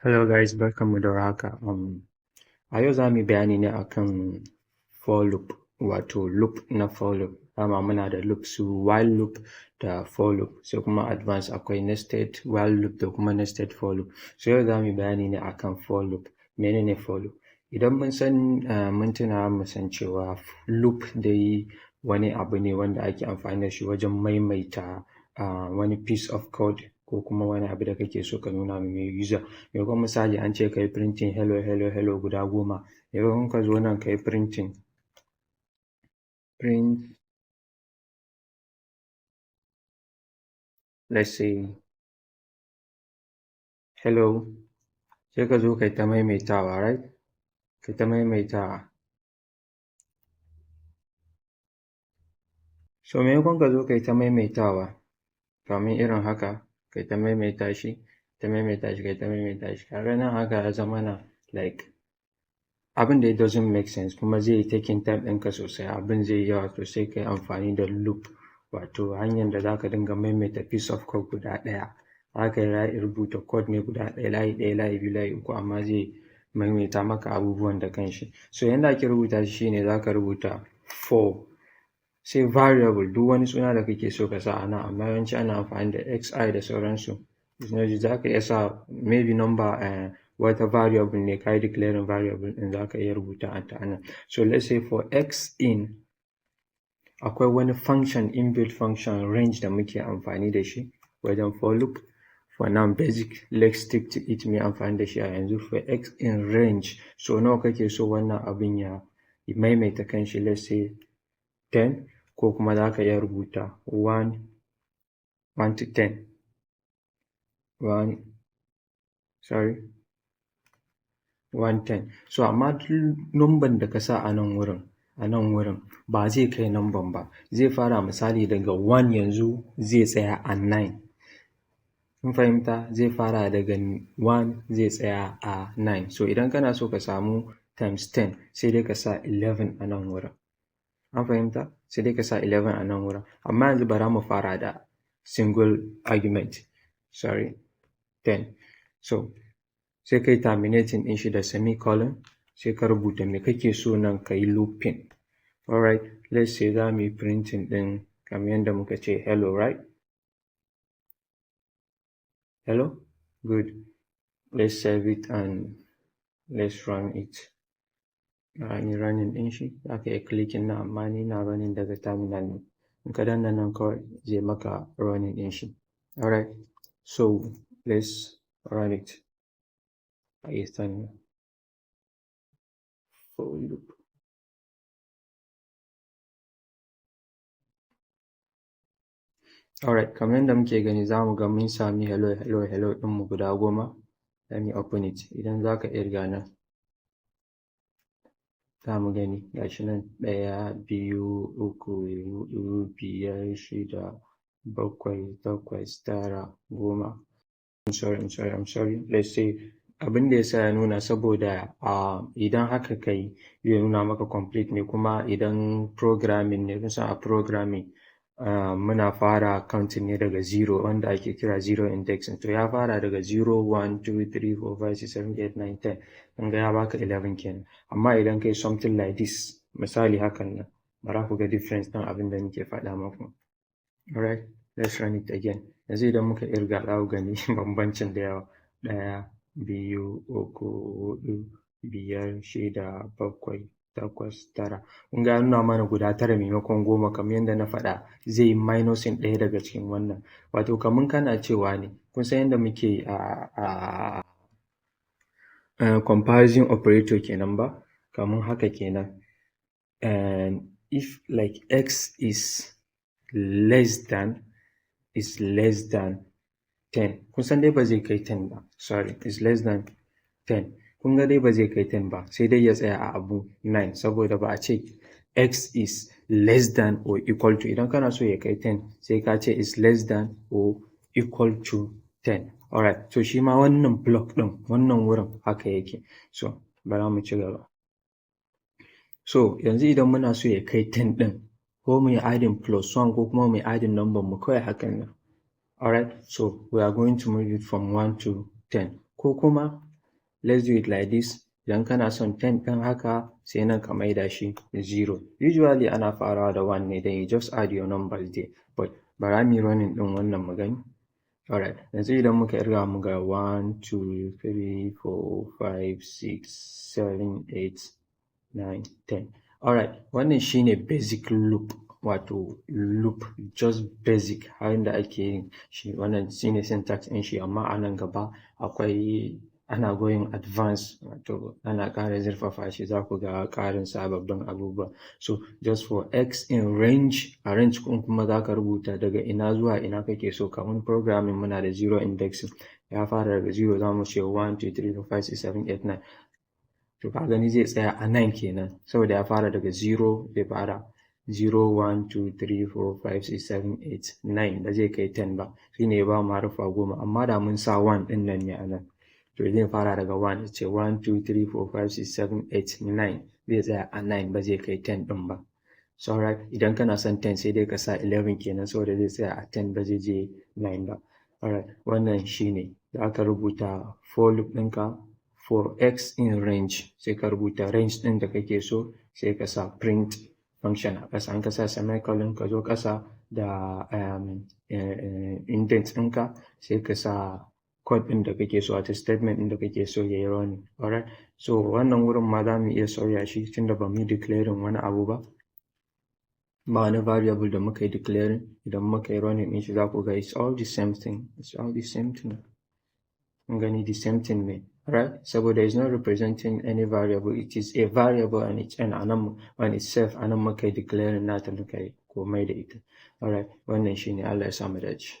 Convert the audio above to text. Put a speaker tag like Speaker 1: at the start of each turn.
Speaker 1: Hello guys, barkanmu da warhaka. A yau za mu yi bayani ne akan for loop, wato loop na for loop. Dama muna da loop su while loop da for loop, sai kuma advance akwai nested while loop da kuma nested for loop. So yau za mu yi bayani ne akan for loop. Mene ne for loop? Idan mun san mun tuna, mu san cewa loop dai wani abu ne wanda ake amfani da shi wajen maimaita wani piece of code ko kuma wani abu da kake so ka nuna ma mai user. Maimakon, misali, an ce ka yi printing "hello, hello, hello" guda 10, maimakon ka zo nan ka yi printing print, let's say "hello", sai ka zo kai ta maimaitawa, right? Kai ta maimaitawa. So maimakon ka zo kai ta maimaitawa kamar irin haka, kai ta maimaita shi, ta maimaita shi, kai ta maimaita shi, ka ga nan haka ya zamana like abin dai doesn't make sense, kuma zai yi taking time ɗinka sosai, abin zai yi yawa. To sai ka yi amfani da loop, wato hanyar da za ka dinga maimaita piece of code guda ɗaya. Za ka rubuta code ne guda ɗaya, layi ɗaya, layi biyu, layi uku, amma zai maimaita maka abubuwan da kanshi. So yanda ake rubuta shi shine za ka rubuta for, sai variable, duk wani suna da kake so ka sa a nan, amma yawanci ana amfani da xi da sauransu. Za ka iya sa maybe number, wata variable ne ka yi declaring variable ɗin, za ka iya rubuta ta a nan. So let's say for x in, akwai wani function, inbuilt function range da muke amfani da shi wajen for loop. For now, basic, let's stick to it, mu yi amfani da shi a yanzu. For x in range, so nawa kake so wannan abin ya maimaita kanshi? Let's say 10, ko kuma za ka iya rubuta 1 to 10, 1, sorry, 1 10. So amma duk number da ka sa a nan wurin ba zai kai number ba. Zai fara, misali, daga 1 yanzu zai tsaya a 9. Kun fahimta? Zai fara daga 1, zai tsaya a 9. So idan kana so ka samu times 10, sai dai ka sa 11 a nan wurin. An fahimta? Sai dai ka sa 11 a nan wurin. Amma yanzu bara mu fara da single argument, sorry, 10. So sai kai terminating ɗin shi da semicolon, sai ka rubuta me kake so nan ka yi looping. Alright, let's say za mu yi printing ɗin kamar yadda muka ce "hello", right? Hello, good. Let's save it and let's run it. An yi running ɗin shi. Za ka iya clicking nan, amma ni ina running daga terminal ne. In ka danna nan kawai, zai maka running ɗin shi. Alright, so let's run it. Python for loop. Alright, kamar yadda muke gani, za mu ga mun sami "hello, hello, hello" ɗinmu guda 10. Let me open it. Idan za ka ƙirga nan, za mu gani ga shi nan: ɗaya, biyu, uku, huɗu, biyar, shida, bakwai, takwas, tara, 10. I'm sorry, I'm sorry, I'm sorry. Let's say abin da ya sa ya nuna, saboda idan haka ka yi, zai nuna maka complete ne. Kuma idan programming ne, kun san a programming muna fara counting ne daga zero, wanda ake kira zero indexing. To ya fara daga zero, one, two, three, four, five, six, seven, eight, nine, 10. Kun ga ya baka 11 kenan. Amma idan kai something like this, misali hakan nan, bara ku ga difference ɗin abin da nake faɗa muku. Alright, let's run it again. Yanzu idan muka ƙirga, za ku gani bambancin da yawa: ɗaya, biyu, uku, huɗu, biyar, shida, bakwai, takwas, tara. Kun ga ya nuna mana guda tara maimakon 10. Kamar yadda na faɗa, zai yi minusing ɗaya daga cikin wannan. Wato kamar kana cewa ne, kun san yadda muke a comparison operator kenan ba? Kamar haka kenan: and if like x is less than 10, kun san dai ba zai kai 10 ba, sorry, is less than 10, kun ga dai ba zai kai 10 ba, sai dai ya tsaya a abu 9, saboda ba a ce x is less than or equal to. Idan kana so ya kai 10, sai ka ce is less than or equal to 10. Alright, to shi ma wannan block ɗin, wannan wurin haka yake. So bara mu ci gaba. So yanzu idan muna so ya kai 10 ɗin, ko mu yi adding plus 1, ko kuma mu yi adding number mu kawai hakan nan. Alright, so we are going to move it from 1 to 10, ko kuma Let's do it like this. Idan kana son 10 ɗin haka, sai nan ka maida shi 0. Usually ana farawa da 1 ne, then you just add your numbers there. But bara mu yi running ɗin wannan mu gani. Alright, yanzu idan muka ƙirga, mu ga 1, 2, 3, 4, 5, 6, 7, 8, 9, 10. Alright, wannan shine basic loop, wato loop just basic har yanda ake yin shi. Wannan shine syntax ɗin shi, amma a nan gaba akwai ana going advance, wato ana ƙara zurfafa shi, za ku ga ƙarin sababbin abubuwa. So just for x in range, a range ɗin kuma za ka rubuta daga ina zuwa ina kake so. Kamar programming muna da zero indexing, ya fara daga zero, za mu ce 1, 2, 3, 4, 5, 6, 7, 8, 9. To ka gani zai tsaya a 9 kenan, saboda ya fara daga zero, zai fara 0, 1, 2, 3, 4, 5, 6, 7, 8, 9, ba zai kai 10 ba. Shi ne ya ba mu haruffa 10. Amma da mun sa 1 ɗin nan ne a nan, to zai fara daga 1, ya ce 1, 2, 3, 4, 5, 6, 7, 8, 9, zai tsaya a 9, ba zai kai 10 ɗin ba. So alright, idan kana son 10, sai dai ka sa 11 kenan, saboda zai tsaya a 10, ba zai je 9 ba. Alright, wannan shi ne. Za ka rubuta for loop ɗinka, for x in range, sai ka rubuta range ɗin da kake so, sai ka sa print function a ƙasa. In ka sa semicolon, ka zo ƙasa da indent ɗinka, sai ka sa code ɗin da kake so, wato statement ɗin da kake so ya yi running. Alright, so wannan wurin ma za mu iya sauya shi, tunda ba mu yi declaring wani abu ba. Ba wani variable da muka yi declaring. Idan muka yi running ɗin shi, za ku ga it's all the same thing. It's all the same thing. Kun gani, the same thing ne. Right? Saboda it's not representing any variable. It is a variable on its own, anan on itself, anan muka yi declaring nata, muka yi komai da ita. Alright, wannan shine. Allah ya sa mu dace.